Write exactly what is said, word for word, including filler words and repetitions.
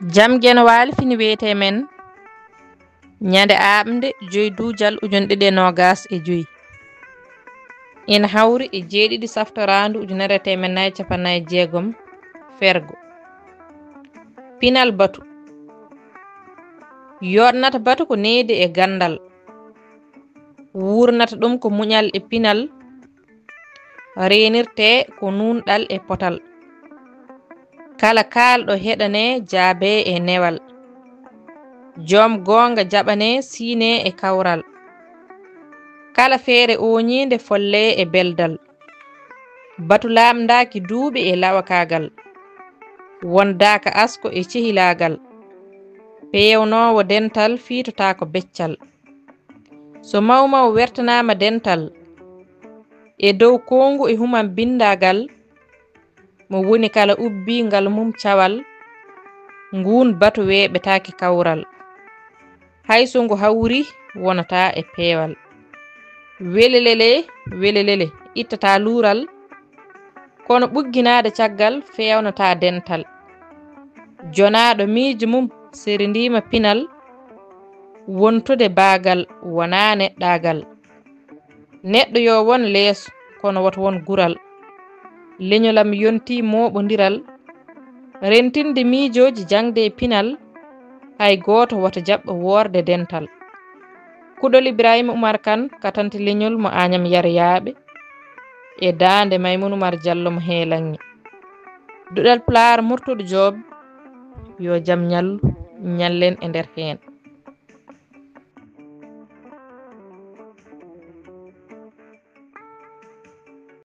Jam Geno Waali fini wiyetee men ñande aaɓnde joy duujal ujunɗiɗi e noogas e joy. Ina hawri e jeeɗiɗi saftoraandu ujunere e teemedde nayi e cappanɗe nayi e jeegom fergo. Pinal batu. Yooɗnata batu ko needi e ganndal. Wuurnata ɗum ko muñal e pinal. Reenirtee ko nuunɗal e potal. Kala kaalɗo heɗanee jaabee e newal. Joom goonga jaɓanee siinee e kawral. Kala feere ooñiinde follee e beldal. Batu laaɓndaaki duuɓi e lawakaagal. Wondaaka asko e cehilaagal. Peewnoowo dental fiitotaako beccal. So mawmaw wertanaama dental, e dow koongu e humam binndaagal, mo woni kala ubbii ngal mum cawal, nguun batu weeɓetaake kawral. Hay so ngu hawri, wonataa e peewal. Welelele, welelele, ittataa luural, kono ɓugginaade caggal feewnataa dental. Jonaaɗo miijo mum serindiima pinal, wontude baagal wonaa neɗɗaagal. Neɗɗo yo won leeso, kono woto won gural. Leñolam yontii mooɓondiral, rentinde miijooji jaŋde e pinal, hay gooto woto jaɓɓo woorde dental. Kuɗol Ibrahima Umar Kan, katante leñol mo Añam Yaryaaɓe, e daande Maymun Umar Jallo mo Heelaŋŋe. Duɗal Pulaar Murtuɗo Joob, yo jam ñallu, ñallen e nder heen.